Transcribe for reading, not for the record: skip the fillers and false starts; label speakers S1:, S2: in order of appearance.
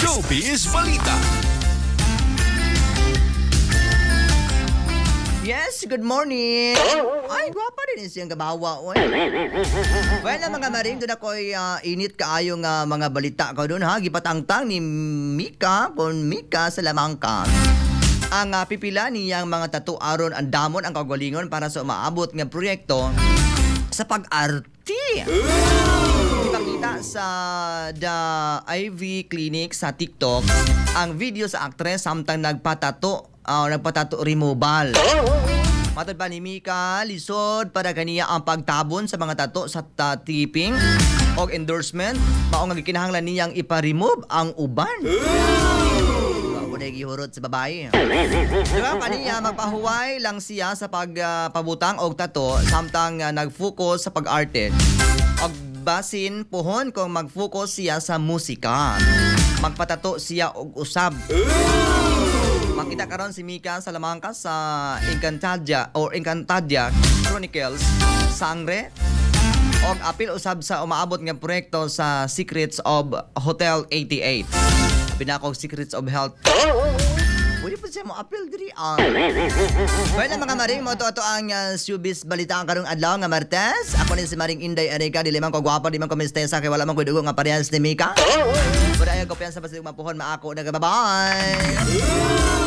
S1: Showbiz Balita.
S2: Yes, good morning. Ay, gwapa din siyang gabawa, oy. Well, mga maring, doon ako'y init kaayo nga mga balita ko doon, ha. Gipatangtang ni Mika, kon Mika Salamangka ang pipila niyang mga tattoo aron ang damon ang kagalingon para sa umaabot nga proyekto sa pag-arte. Ipakita sa The IV Clinic sa TikTok ang video sa aktres samtang nagpatato removal. Matod pa ni Mika, lisod para kaniya ang pagtabon sa mga tato sa taping og endorsement, mao nga gikinahanglan niyang ipa-remove ang uban. Wa na gihurot sa babae. Diba kaniya magpahuway lang siya sa pagpabutang og tato samtang nag-focus sa pag-arte. Og basin puhon kung mag-focus siya sa musika, magpatato siya og usab. Makita karon si Mika Salamangka sa Encantadia or Encantadia Chronicles Sangre og apil usab sa umaabot nga proyekto sa Secrets of Hotel 88. Pinako Secrets of Health. Pwede po siya mo apil diri ah. Well, mga maring, mo to ato ang showbiz balita ang karong adlaw nga Martes. Ako ni si Maring Inday Erika, dili man ko gwapa, di man ko mistesa kay wala man ko dugo nga parehas ni Mika. Pero ayaw ko piyansa basta mapuhon maako na bye-bye.